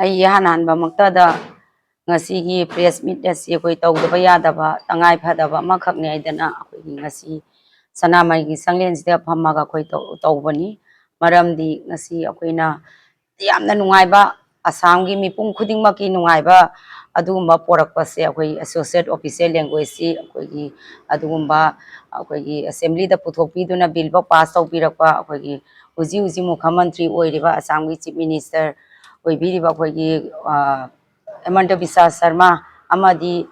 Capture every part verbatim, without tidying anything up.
ꯑꯩ ꯏꯍꯥꯟ ꯍꯥꯟꯕꯃꯛꯇꯗ ꯉꯁꯤꯒꯤ press meet ꯑꯁꯤ ꯑꯩꯈꯣꯏ ꯇꯧꯗꯕ ꯌꯥꯗꯕ, ꯇꯉꯥꯏ ꯐꯗꯕ ꯑꯃꯈꯛꯅꯤ ꯍꯥꯏꯗꯅ ꯑꯩꯈꯣꯏꯒꯤ ꯉꯁꯤ ꯁꯅꯥꯃꯍꯤꯒꯤ ꯆꯪꯂꯦꯟꯁꯤꯗ ꯐꯝꯃꯒ ꯑꯩꯈꯣꯏ ꯇꯧ-, ꯇꯧꯕꯅꯤ꯫ ꯃꯔꯝꯗꯤ ꯉꯁꯤ ꯑꯩꯈꯣꯏꯅ ꯌꯥꯝꯅ ꯅꯨꯡꯉꯥꯏꯕ, ꯑꯁꯥꯝꯒꯤ ꯃꯤꯄꯨꯝ ꯈꯨꯗꯤꯡꯃꯛꯀꯤ ꯅꯨꯡꯉꯥꯏꯕ ꯑꯗꯨꯒꯨꯝꯕ ꯄꯣꯔꯛꯄꯁꯦ ꯑꯩꯈꯣꯏ associate official languageꯁꯤ ꯑꯩꯈꯣꯏꯒꯤ ꯑꯗꯨꯒꯨꯝꯕ ꯑꯩꯈꯣꯏꯒꯤ assemblyꯗ ꯄꯨꯊꯣꯛꯄꯤꯗꯨꯅ billꯐꯥꯎ pass ꯇꯧꯕꯤꯔꯛꯄ ꯑꯩꯈꯣꯏꯒꯤ ꯍꯧꯖꯤꯛ ꯍꯧꯖꯤꯛ ꯃꯨꯈ꯭ꯌ ꯃꯟꯇ꯭ꯔꯤ ꯑꯣꯏꯔꯤꯕ ꯑꯁꯥꯝꯒꯤ chief minister ꯑꯣꯏꯕꯤꯔꯤꯕ ꯑꯩꯈꯣꯏꯒꯤ, ꯑ, ꯍꯤꯃꯟꯇ ꯕꯤꯁ꯭ꯋ ꯁꯔꯃ ꯑꯃꯗꯤ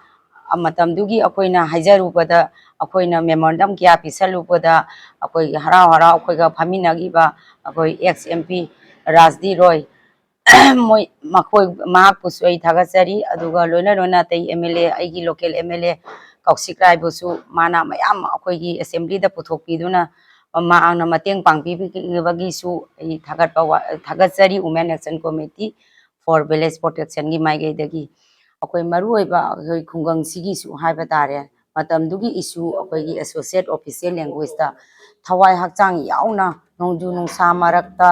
ꯃꯇꯝꯗꯨꯒꯤ ꯑꯩꯈꯣꯏꯅ ꯍꯥꯏꯖꯔꯨꯕꯗ, ꯑꯩꯈꯣꯏꯅ memorandum ꯀꯌꯥ ꯄꯤꯁꯜꯂꯨꯕꯗ ꯑꯩꯈꯣꯏꯒꯤ ꯍꯔꯥꯎ ꯍꯔꯥꯎ ꯑꯩꯈꯣꯏꯒ ꯐꯝꯃꯤꯟꯅꯈꯤꯕ ꯑꯩꯈꯣꯏ ex MP ꯔꯥꯖꯗꯤ ꯔꯣꯏ, ꯃꯣꯏ, ꯃꯈꯣꯏ, ꯃꯍꯥꯛꯄꯨꯁꯨ ꯑꯩ ꯊꯥꯒꯠꯆꯔꯤ꯫ ꯑꯗꯨꯒ ꯂꯣꯏꯅ ꯂꯣꯏꯅ ꯑꯇꯩ MLA, ꯑꯩꯒꯤ local MLA ꯀꯧꯁꯤꯛ ꯔꯥꯏꯕꯨꯁꯨ ꯃꯥꯅ ꯃꯌꯥꯝ ꯑꯩꯈꯣꯏꯒꯤ assemblyꯗ ꯄꯨꯊꯣꯛꯄꯤꯗꯨꯅ ꯃꯍꯥꯛꯅ ꯃꯇꯦꯡ ꯄꯥꯡꯕꯤꯕꯒꯤꯁꯨ ꯑꯩ ꯊꯥꯒꯠꯄ ꯋꯥ-, ꯊꯥꯒꯠꯆꯔꯤ꯫ Women Action Committee for Village Protectionꯒꯤ ꯃꯥꯏꯀꯩꯗꯒꯤ ꯑꯩꯈꯣꯏ ꯃꯔꯨꯑꯣꯏꯕ ꯑꯩꯈꯣꯏ ꯈꯨꯡꯒꯪꯁꯤꯒꯤꯁꯨ ꯍꯥꯏꯕ ꯇꯥꯔꯦ, ꯃꯇꯝꯗꯨꯒꯤ issue ꯑꯩꯈꯣꯏꯒꯤ associate official languageꯇ ꯊꯋꯥꯏ ꯍꯛꯆꯥꯡ ꯌꯥꯎꯅ ꯅꯣꯡꯖꯨ ꯅꯨꯡꯁꯥ ꯃꯔꯛꯇ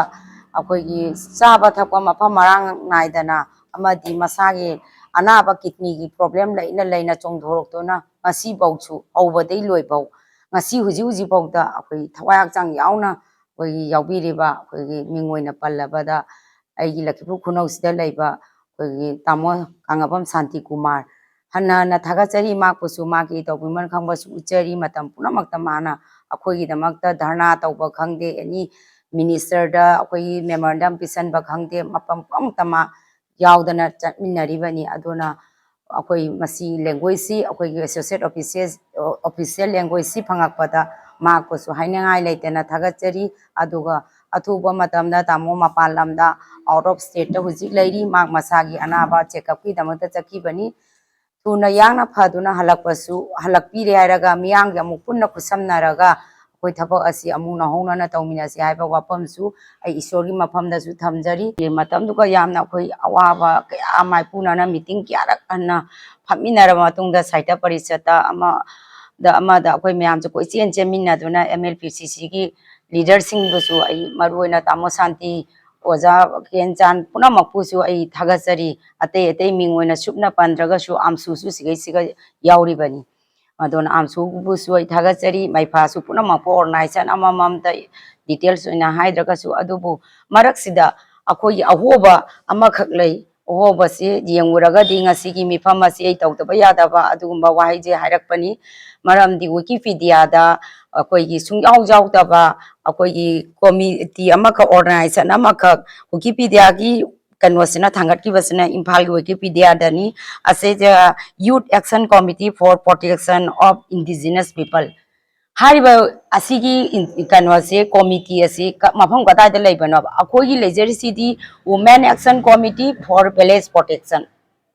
ꯑꯩꯈꯣꯏꯒꯤ ꯆꯥꯕ ꯊꯛꯄ ꯃꯐꯝ ꯃꯔꯥꯡ ꯅꯥꯏꯗꯅ ꯑꯃꯗꯤ ꯃꯁꯥꯒꯤ ꯑꯅꯥꯕ kidneyꯒꯤ problem ꯂꯩꯅ ꯂꯩꯅ ꯆꯣꯡꯊꯣꯔꯛꯇꯨꯅ ꯉꯁꯤꯐꯥꯎꯁꯨ ꯍꯧꯕꯗꯩ ꯂꯣꯏꯐꯥꯎ ꯉꯁꯤ ꯍꯧꯖꯤꯛ ꯍꯧꯖꯤꯛꯐꯥꯎꯗ ꯑꯩꯈꯣꯏ ꯊꯋꯥꯏ ꯍꯛꯆꯥꯡ ꯌꯥꯎꯅ ꯑꯩꯈꯣꯏꯒꯤ ꯌꯥꯎꯕꯤꯔꯤꯕ ꯑꯩꯈꯣꯏꯒꯤ ꯃꯤꯡ ꯑꯣꯏꯅ ꯄꯜꯂꯕꯗ ꯑꯩꯒꯤ ꯂꯛꯈꯤꯄꯨꯔ ꯈꯨꯅꯧꯁꯤꯗ ꯂꯩꯕ ꯑꯩꯈꯣꯏꯒꯤ ꯇꯥꯃꯣ ꯀꯥꯡꯉꯕꯝ ꯁꯥꯟꯇꯤ ꯀꯨꯃꯥꯔ ꯍꯟꯅ ꯍꯟꯅ ꯊꯥꯒꯠꯆꯔꯤ꯫ ꯃꯍꯥꯛꯄꯨꯁꯨ ꯃꯍꯥꯛꯀꯤ ꯇꯧꯕꯤꯃꯜ ꯈꯪꯕꯁꯨ ꯎꯠꯆꯔꯤ꯫ ꯃꯇꯝ ꯄꯨꯝꯅꯃꯛꯇ ꯃꯥꯅ ꯑꯩꯈꯣꯏꯒꯤꯗꯃꯛꯇ ꯙꯔꯅꯥ ꯇꯧꯕ ꯈꯪꯗꯦ, any ministerꯗ ꯑꯩꯈꯣꯏꯒꯤ memorandum ꯄꯤꯁꯟꯕ ꯈꯪꯗꯦ, ꯃꯐꯝ ꯄꯨꯝꯅꯃꯛꯇ ꯃꯥ ꯌꯥꯎꯗꯅ ꯆꯠꯃꯤꯟꯅꯔꯤꯕꯅꯤ꯫ ꯑꯗꯨꯅ ꯑꯩꯈꯣꯏ ꯃꯁꯤ languageꯁꯤ ꯑꯩꯈꯣꯏꯒꯤ associate official, official languageꯁꯤ ꯐꯪꯉꯛꯄꯗ ꯃꯍꯥꯛꯄꯨꯁꯨ ꯍꯥꯏꯅꯤꯡꯉꯥꯏ ꯂꯩꯇꯅ ꯊꯥꯒꯠꯆꯔꯤ꯫ ꯑꯗꯨꯒ ꯑꯊꯨꯕ ꯃꯇꯝꯗ ꯇꯥꯃꯣ ꯃꯄꯥꯟ ꯂꯝꯗ, out of stateꯇ ꯍꯧꯖꯤꯛ ꯂꯩꯔꯤ꯫ ꯃꯍꯥꯛ ꯃꯁꯥꯒꯤ ꯑꯅꯥꯕ check upꯀꯤꯗꯃꯛꯇ ꯆꯠꯈꯤꯕꯅꯤ꯫ ꯊꯨꯅ ꯌꯥꯡꯅ ꯐꯗꯨꯅ ꯍꯜꯂꯛꯄꯁꯨ, ꯍꯜꯂꯛꯄꯤꯔꯦ ꯍꯥꯏꯔꯒ ꯃꯤꯌꯥꯝꯒꯤ ꯑꯃꯨꯛ ꯄꯨꯟꯅ ꯈꯨꯠꯁꯝꯅꯔꯒ ꯑꯩꯈꯣꯏ ꯊꯕꯛ ꯑꯁꯤ ꯑꯃꯨꯛ ꯅꯧꯍꯧꯅꯅ ꯇꯧꯃꯤꯟꯅꯁꯤ ꯍꯥꯏꯕ ꯋꯥꯐꯝꯁꯨ ꯑꯩ ꯏꯁꯣꯔꯒꯤ ꯃꯐꯝꯗꯁꯨ ꯊꯝꯖꯔꯤ꯫ ꯃꯇꯝꯗꯨꯒ ꯌꯥꯝꯅ ꯑꯩꯈꯣꯏ ꯑꯋꯥꯕ ꯀꯌꯥ ꯃꯥꯏꯄꯨꯅꯅ meeting ꯀꯌꯥꯔꯛ ꯍꯟꯅ ꯐꯝꯃꯤꯟꯅꯔꯕ ꯃꯇꯨꯡꯗ ꯁꯥꯍꯤꯇ꯭ꯌ ꯄꯔꯤꯁꯠꯇ ꯑꯃꯗ ꯑꯃꯗ ꯑꯩꯈꯣꯏ ꯃꯌꯥꯝꯁꯨ ꯀꯣꯏꯆꯦꯟ ꯆꯦꯟꯃꯤꯟꯅꯗꯨꯅ MLPCCꯒꯤ leaderꯁꯤꯡꯕꯨꯁꯨ ꯑꯩ ꯃꯔꯨꯑꯣꯏꯅ ꯇꯥꯃꯣ ꯁꯥꯟꯇꯤ ꯑꯣꯖꯥ ꯀꯦꯟꯆꯥꯟ ꯄꯨꯝꯅꯃꯛꯄꯨꯁꯨ ꯑꯩ ꯊꯥꯒꯠꯆꯔꯤ꯫ ꯑꯇꯩ ꯑꯇꯩ ꯃꯤꯡ ꯑꯣꯏꯅ ꯁꯨꯞꯅ ꯄꯟꯗ꯭ꯔꯒꯁꯨ ꯑꯥꯝꯁꯨꯁꯨ ꯁꯤꯒꯩꯁꯤꯒ ꯌꯥꯎꯔꯤꯕꯅꯤ꯫ ꯑꯗꯨꯅ ꯑꯥꯝꯁꯨꯕꯨꯁꯨ ꯑꯩ ꯊꯥꯒꯠꯆꯔꯤ, ꯃꯩꯐꯥꯁꯨ ꯄꯨꯝꯅꯃꯛꯄꯨ organization ꯑꯃꯃꯝꯇ details ꯑꯣꯏꯅ ꯍꯥꯏꯗ꯭ꯔꯒꯁꯨ꯫ ꯑꯗꯨꯕꯨ ꯃꯔꯛꯁꯤꯗ ꯑꯩꯈꯣꯏꯒꯤ ꯑꯍꯣꯕ ꯑꯃꯈꯛ ꯂꯩ꯫ ꯑꯍꯣꯕꯁꯤ ꯌꯦꯡꯉꯨꯔꯒꯗꯤ ꯉꯁꯤꯒꯤ ꯃꯤꯐꯝ ꯑꯁꯤ ꯑꯩ ꯇꯧꯗꯕ ꯌꯥꯗꯕ ꯑꯗꯨꯒꯨꯝꯕ ꯋꯥꯍꯩꯁꯦ ꯍꯥꯏꯔꯛꯄꯅꯤ꯫ ꯃꯔꯝꯗꯤ ꯋꯤꯀꯤꯄꯤꯗꯤꯌꯥꯗ ꯑꯩꯈꯣꯏꯒꯤ ꯁꯨꯡꯌꯥꯎ ꯌꯥꯎꯗꯕ ꯑꯩꯈꯣꯏꯒꯤ committee ꯑꯃꯈꯛ, organization ꯑꯃꯈꯛ ꯋꯤꯀꯤꯄꯤꯗꯤꯌꯥꯒꯤ ꯀꯩꯅꯣꯁꯤꯅ ꯊꯥꯡꯒꯠꯈꯤꯕꯁꯤꯅ ꯏꯝꯐꯥꯜꯒꯤ ꯋꯤꯀꯤꯄꯤꯗꯤꯌꯥꯗꯅꯤ꯫ ꯑꯁꯤꯗ Youth Action Committee for Protection of Indigenous People ꯍꯥꯏꯔꯤꯕ ꯑꯁꯤꯒꯤ ꯏꯟ-, ꯀꯩꯅꯣꯁꯦ, committee ꯑꯁꯤ ꯀ-, ꯃꯐꯝ ꯀꯗꯥꯏꯗ ꯂꯩꯕꯅꯣꯕ? ꯑꯩꯈꯣꯏꯒꯤ ꯂꯩꯖꯔꯤꯁꯤꯗꯤ Women Action Committee for Village Protection,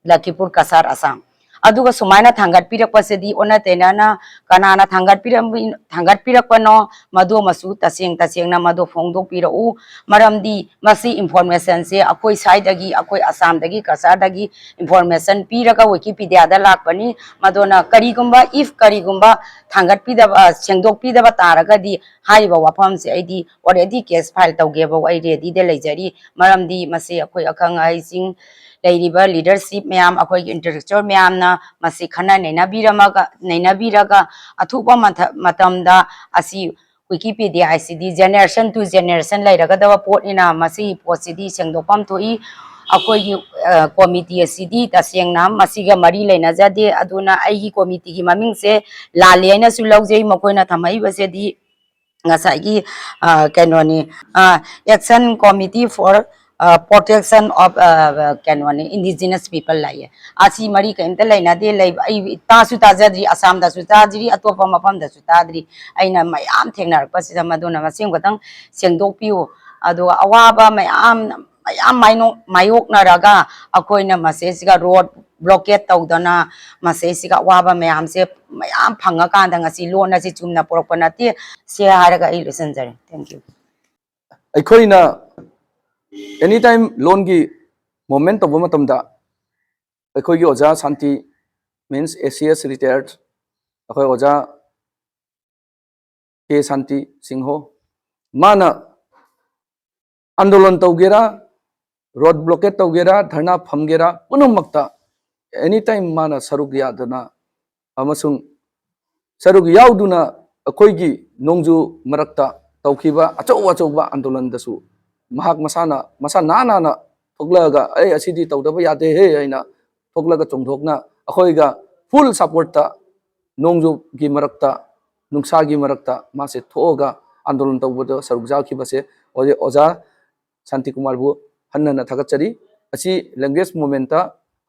ꯂꯈꯤꯄꯨꯔ Cachar, Assam. ꯑꯗꯨꯒ ꯁꯨꯃꯥꯏꯅ ꯊꯥꯡꯒꯠꯄꯤꯔꯛꯄꯁꯤꯗꯤ ꯑꯣꯟꯅ ꯇꯩꯅꯅ ꯀꯅꯥꯅ ꯊꯥꯡꯒꯠꯄꯤꯔꯝ-, ꯊꯥꯡꯒꯠꯄꯤꯔꯛꯄꯅꯣ, ꯃꯗꯨꯃꯁꯨ ꯇꯁꯦꯡ ꯇꯁꯦꯡꯅ ꯃꯗꯨ ꯐꯣꯡꯗꯣꯛꯄꯤꯔꯛꯎ꯫ ꯃꯔꯝꯗꯤ ꯃꯁꯤ informationꯁꯦ ꯑꯩꯈꯣꯏ ꯁ꯭ꯋꯥꯏꯗꯒꯤ, ꯑꯩꯈꯣꯏ ꯑꯁꯥꯝꯗꯒꯤ, ꯀꯁꯥꯔꯗꯒꯤ information ꯄꯤꯔꯒ ꯋꯤꯀꯤꯄꯤꯗꯤꯌꯥꯗ ꯂꯥꯛꯄꯅꯤ꯫ ꯃꯗꯨꯅ ꯀꯔꯤꯒꯨꯝꯕ, if ꯀꯔꯤꯒꯨꯝꯕ ꯊꯥꯡꯒꯠꯄꯤꯗꯕ, ꯑ, ꯁꯦꯡꯗꯣꯛꯄꯤꯗꯕ ꯇꯥꯔꯒꯗꯤ ꯍꯥꯏꯔꯤꯕ ꯋꯥꯐꯝꯁꯦ ꯑꯩꯗꯤ already case file ꯇꯧꯒꯦꯕꯧ ꯑꯩ readyꯗ ꯂꯩꯖꯔꯤ꯫ ꯃꯔꯝꯗꯤ ꯃꯁꯤ ꯑꯩꯈꯣꯏ ꯑꯈꯪ ꯑꯍꯩꯁꯤꯡ ꯂꯩꯔꯤꯕ leadership ꯃꯌꯥꯝ, ꯑꯩꯈꯣꯏꯒꯤ intellectual ꯃꯌꯥꯝꯅ ꯃꯁꯤ ꯈꯟꯅ ꯅꯩꯅꯕꯤꯔꯝꯃꯒ, ꯅꯩꯅꯕꯤꯔꯒ ꯑꯊꯨꯕ ꯃꯊ-, ꯃꯇꯝꯗ ꯑꯁꯤ Wikipedia ꯍꯥꯏꯁꯤꯗꯤ generation to generation ꯂꯩꯔꯒꯗꯕ ꯄꯣꯠꯅꯤꯅ ꯃꯁꯤꯒꯤ ꯄꯣꯠꯁꯤꯗꯤ ꯁꯦꯡꯗꯣꯛꯐꯝ ꯊꯣꯛꯏ꯫ ꯑꯩꯈꯣꯏꯒꯤ, ꯑ, committee ꯑꯁꯤꯗꯤ ꯇꯁꯦꯡꯅ ꯃꯁꯤꯒ ꯃꯔꯤ ꯂꯩꯅꯖꯗꯦ꯫ ꯑꯗꯨꯅ ꯑꯩꯒꯤ committeeꯒꯤ ꯃꯃꯤꯡꯁꯦ ꯂꯥꯜꯂꯦ ꯍꯥꯏꯅꯁꯨ ꯂꯧꯖꯩ ꯃꯈꯣꯏꯅ ꯊꯝꯃꯛꯏꯕꯁꯤꯗꯤ꯫ ꯉꯁꯥꯏꯒꯤ, ꯑ, ꯀꯩꯅꯣꯅꯤ, ꯑ, Action Committee for, ꯑ, Protection of, ꯑ, ꯀꯩꯅꯣꯅꯤ, Indigenous People ꯂꯩꯌꯦ꯫ ꯑꯁꯤ ꯃꯔꯤ ꯀꯔꯤꯝꯇ ꯂꯩꯅꯗꯦ꯫ ꯂꯩꯕ, ꯑꯩ ꯇꯥꯁꯨ ꯇꯥꯖꯗ꯭ꯔꯤ, ꯑꯁꯥꯝꯗꯁꯨ ꯇꯥꯗ꯭ꯔꯤ, ꯑꯇꯣꯞꯄ ꯃꯐꯝꯗꯁꯨ ꯇꯥꯗ꯭ꯔꯤ꯫ ꯑꯩꯅ ꯃꯌꯥꯝ ꯊꯦꯡꯅꯔꯛꯄꯁꯤꯗ ꯃꯗꯨꯅ ꯃꯁꯤ ꯑꯃꯈꯛꯇꯪ ꯁꯦꯡꯗꯣꯛꯄꯤꯌꯨ꯫ ꯑꯗꯨꯒ ꯑꯋꯥꯕ ꯃꯌꯥꯝ, ꯃꯌꯥꯝ ꯃꯥꯏꯅꯣ-, ꯃꯥꯌꯣꯛꯅꯔꯒ ꯑꯩꯈꯣꯏꯅ ꯃꯁꯤꯁꯤꯒ road blockade ꯇꯧꯗꯅ ꯃꯁꯤꯁꯤꯒ ꯑꯋꯥꯕ ꯃꯌꯥꯝꯁꯦ ꯃꯌꯥꯝ ꯐꯪꯉꯀꯥꯟꯗ ꯉꯁꯤ ꯂꯣꯟ ꯑꯁꯤ ꯆꯨꯝꯅ ꯄꯨꯔꯛꯄ ꯅꯠꯇꯦ꯫ ꯁꯤ ꯍꯥꯏꯔꯒ ꯑꯩ ꯂꯣꯏꯁꯤꯟꯖꯔꯦ꯫ Thank you꯫ ꯑꯩꯈꯣꯏꯅ anytime ꯂꯣꯟꯒꯤ movement ꯇꯧꯕ ꯃꯇꯝꯗ ꯑꯩꯈꯣꯏꯒꯤ ꯑꯣꯖꯥ ꯁꯥꯟꯇꯤ, means A C S retired, ꯑꯩꯈꯣꯏ ꯑꯣꯖꯥ ꯀꯦ ꯁꯥꯟꯇꯤ ꯁꯤꯡꯍꯣ, ꯃꯥꯅ ꯑꯥꯟꯗꯣꯂꯟ ꯇꯧꯒꯦꯔꯥ, ꯔꯣꯗ ꯕ꯭ꯂꯣꯀꯦꯠ ꯇꯧꯒꯦꯔꯥ, ꯙꯔꯅꯥ ꯐꯝꯒꯦꯔꯥ, ꯄꯨꯝꯅꯃꯛꯇ ꯑꯦꯅꯤ ꯇꯥꯏꯝ ꯃꯥꯅ ꯁꯔꯨꯛ ꯌꯥꯗꯨꯅ ꯑꯃꯁꯨꯡ ꯁꯔꯨꯛ ꯌꯥꯎꯗꯨꯅ ꯑꯩꯈꯣꯏꯒꯤ ꯅꯣꯡꯖꯨ ꯃꯔꯛꯇ ꯇꯧꯈꯤꯕ ꯑꯆꯧ ꯑꯆꯧꯕ ꯑꯥꯟꯗꯣꯂꯟꯗꯁꯨ ꯃꯍꯥꯛ ꯃꯁꯥꯅ, ꯃꯁꯥ ꯅꯥꯟ ꯅꯥꯟꯅ ꯊꯣꯛꯂꯛꯑꯒ, "ꯑꯩ ꯑꯁꯤꯗꯤ ꯇꯧꯗꯕ ꯌꯥꯗꯦꯍꯦ" ꯍꯥꯏꯅ ꯊꯣꯛꯂꯒ ꯆꯣꯡꯊꯣꯛꯅ ꯑꯩꯈꯣꯏꯒ ꯐꯨꯜ ꯁꯄꯣꯔꯠꯇ ꯅꯣꯡꯖꯨꯒꯤ ꯃꯔꯛꯇ, ꯅꯨꯡꯁꯥꯒꯤ ꯃꯔꯛꯇ ꯃꯥꯁꯦ ꯊꯣꯛꯑꯒ ꯑꯥꯟꯗꯣꯂꯟ ꯇꯧꯕꯗ ꯁꯔꯨꯛ ꯌꯥꯈꯤꯕꯁꯦ ꯑꯣꯖꯥ, ꯑꯣꯖꯥ ꯁꯥꯟꯇꯤ ꯀꯨꯃꯥꯔꯕꯨ ꯍꯟꯅ ꯍꯟꯅ ꯊꯥꯒꯠꯆꯔꯤ꯫ ꯑꯁꯤ ꯂꯦꯡꯒ꯭ꯋꯦꯖ ꯃꯨꯚꯃꯦꯟꯠꯇ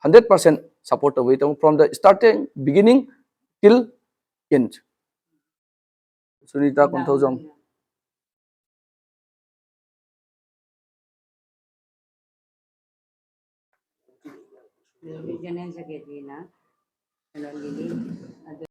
ꯍꯟꯗ꯭ꯔꯦꯠ ꯄꯥꯔꯁꯦꯟ ꯁꯄꯣꯔꯠ ꯇꯧꯕꯒꯤꯗꯃꯛ, from the starting, beginning till end꯫ Sunita Konthoujam. General ꯁꯦꯀ꯭ꯔꯦꯇꯔꯤꯅ ꯀꯩꯅꯣꯒꯤꯅꯤ꯫